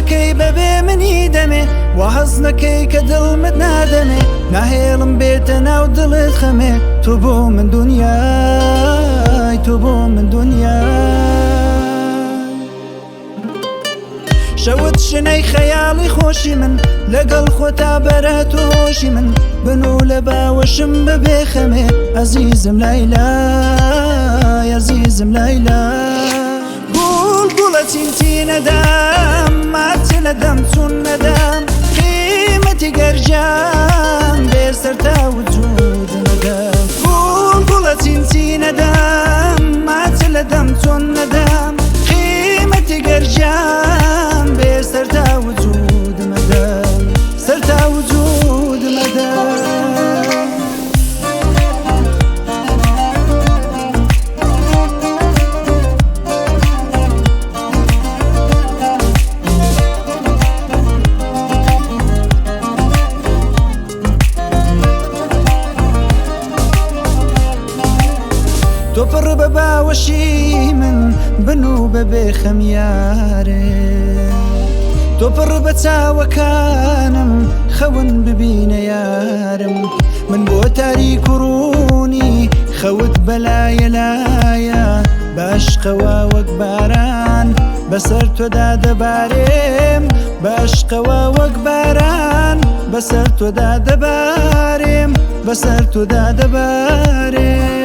نەکەی بەبێ منی دەمێ، وا هەست نەکەی کە دڵمت نادەمێ، ناهێڵم بێتە ناو دڵت خەمێ، تۆ بۆ من دنیای، تۆ بۆ من دنیای. شەوت شنەی خەیاڵی خۆشی من، لەگەڵ خۆتا بەرە تۆشی من، بنوو لە باوەشم بەبێ خەمێ، ئەزیزم لایلای، ئەزیزم لایلای. گوڵ گوڵە چینچی نەدەم، ماچ لە دەم چون نەدەم، قیمەتی گەرجان بێ سەر تا وجود نەدەم. گوڵ گوڵە چینچی نەدەم، ماچ لە دەم چون نەدەم، قیمەتی گەرجان بێ سەر تا وجود مەدەم، سەر تا وجود مەدەم. تۆ پڕ بە باوەشی من بنوو بەبێ خەمیارێ، تۆ پڕ بە چاوەکانم خەون ببینە یارم، من بۆ تاریک و ڕوونی خەوت بەلایە لایە، بەعشقەوە وەک باران بەسەر تۆدا دەبارێم، بەعشقەوە وەک باران بەسەر تۆدا دەبارێم، بەسەر تۆدا دەبارێم.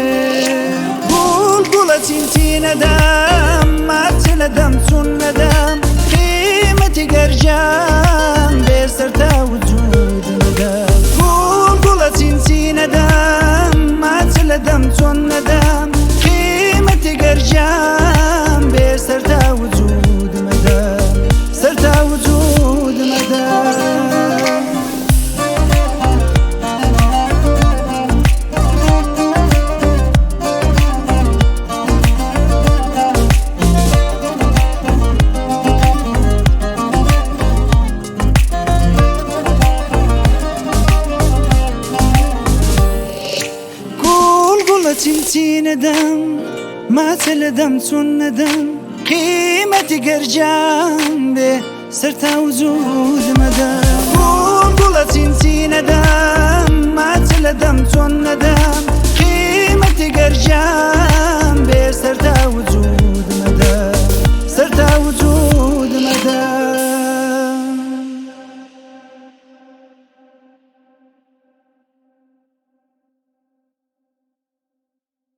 گوڵ گوڵە چینچی نەدەم، ماچ لە دەم چون نەدەم، قیمەتی گەرجان بێ سەر تا وجود نەدەم. گوڵ گوڵە چینچی نەدەم، ماچ لە دەم چون نەدەم، قیمەتی گەرجان بێ سەر تا وجود مەدەم، سەر تا وجود مەدەم. گوڵ گوڵە چینچی نەدەم، ماچە لە دەم چون نەدەم، قیمەتی گەرجان بێ سەر تا وجود مەدەم. گوڵ گوڵە چینچی نەدەم، ماچە لە دەم چون نەدەم، قیمەتی گەرجان بێ سەر تا وجود مەدەم، سەر تا وجود مەدەم.